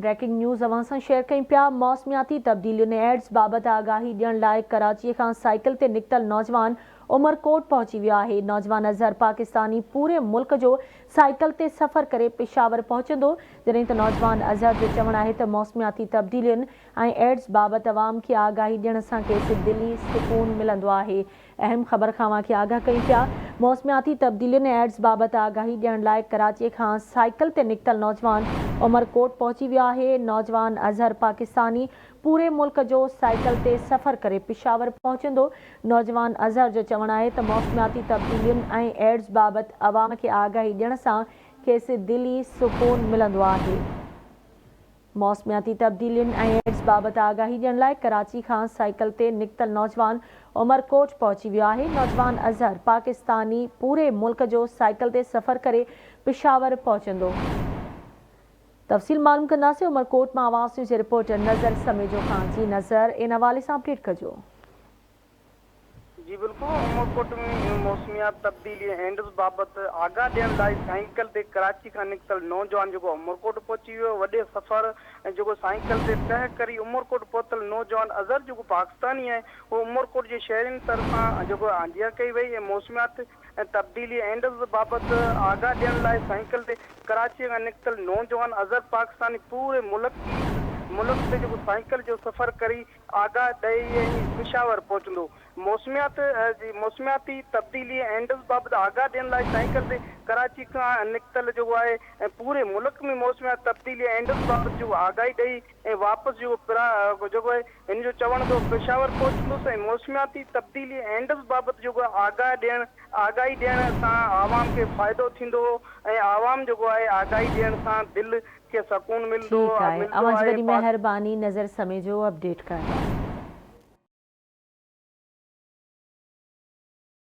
Breaking news اوهان سان share ڪيون پيا، موسمياتي تبديلين ۽ ايڊز بابت آگاهي ڏيڻ لاء ڪراچي کان سائيڪل تي نڪتل نوجوان عمرڪوٽ پهچي ويو آهي، نوجوان اظهر پاڪستاني پوري ملڪ جو سائيڪل تي سفر ڪري پشاور پهچندو، جڏهن ته نوجوان اظهر جو چوڻ آهي ته موسمياتي تبديلين ۽ ايڊز بابت عوام کي آگاهي ڏيڻ سان کيس دلي سڪون ملندو آهي. اهم خبر کان اوهان کي آگاهه ڪيون پيا، موسمياتي تبديلين ۽ ايڊز بابت آگاهي ڏيڻ لاء ڪراچي کان سائيڪل تي نڪتل نوجوان عمرڪوٽ پهچي ويو آهي، نوجوان اظهر پاڪستاني پوري ملڪ جو سائيڪل تي سفر ڪري پشاور پهچندو، نوجوان اظهر جو چوڻ آهي ته موسمياتي تبديلين ۽ ايڊز بابت عوام کي آگاهي ڏيڻ سان کيس دلي سڪون ملندو آهي. موسمياتي تبديلين ۽ ايڊز بابت آگاهي ڏيڻ لاء ڪراچي کان سائيڪل تي نڪتل نوجوان عمرڪوٽ پهچي ويو آهي، نوجوان اظهر پاڪستاني پوري ملڪ جو سائيڪل تي سفر ڪري پشاور پهچندو. تفصيل معلوم ڪنداسين عمرڪوٽ مان آواز نيوز جي رپورٽر نظر سميجو کان جي نظر ان حوالي سان اپڊيٽ ڪجو. جي بلڪل عمرڪوٽ ۾ موسميات تبديلي ۽ اينڊز بابت آگاهه ڏيڻ لاء سائيڪل تي ڪراچي کان نڪتل نوجوان جيڪو عمرڪوٽ پهچي ويو وڏي سفر ۽ جيڪو سائيڪل تي تهه ڪري عمرڪوٽ پهتل نوجوان اظهر جيڪو پاڪستاني آهي اهو عمرڪوٽ جي شهرين طرفان جيڪو آجيان ڪئي وئي ۽ موسميات تبديلي ۽ اينڊز بابت آگاهه ڏيڻ لاء سائيڪل تي ڪراچي کان نڪتل نوجوان اظهر پاڪستاني پوري ملڪ ملڪ تي جيڪو سائيڪل جو سفر ڪري آگاهه ڏئي ۽ پشاور پهچندو. موسميات جي موسمياتي تبديلي ۽ اينڊز بابت آگاهه ڏيڻ لاء سائيڪل تي ڪراچي کان نڪتل جيڪو آهي ۽ پوري ملڪ ۾ موسميات تبديلي ۽ اينڊز بابت جيڪو آگاهي ڏئي ۽ واپس جيڪو پرا جيڪو آهي هن جو چوڻ ته پشاور پهچندس ۽ موسمياتي تبديلي ۽ اينڊز بابت جيڪو آگاهه ڏيڻ آگاهي ڏيڻ سان عوام کي فائدو ٿيندو ۽ عوام جيڪو آهي آگاهي ڏيڻ سان دل کي سڪون ملندو ٺيڪ آهي ملندو اوهان جي آهي وڏي پاڪ. مهرباني نظر سميجو اپڊيٽ ڪرڻ لاء.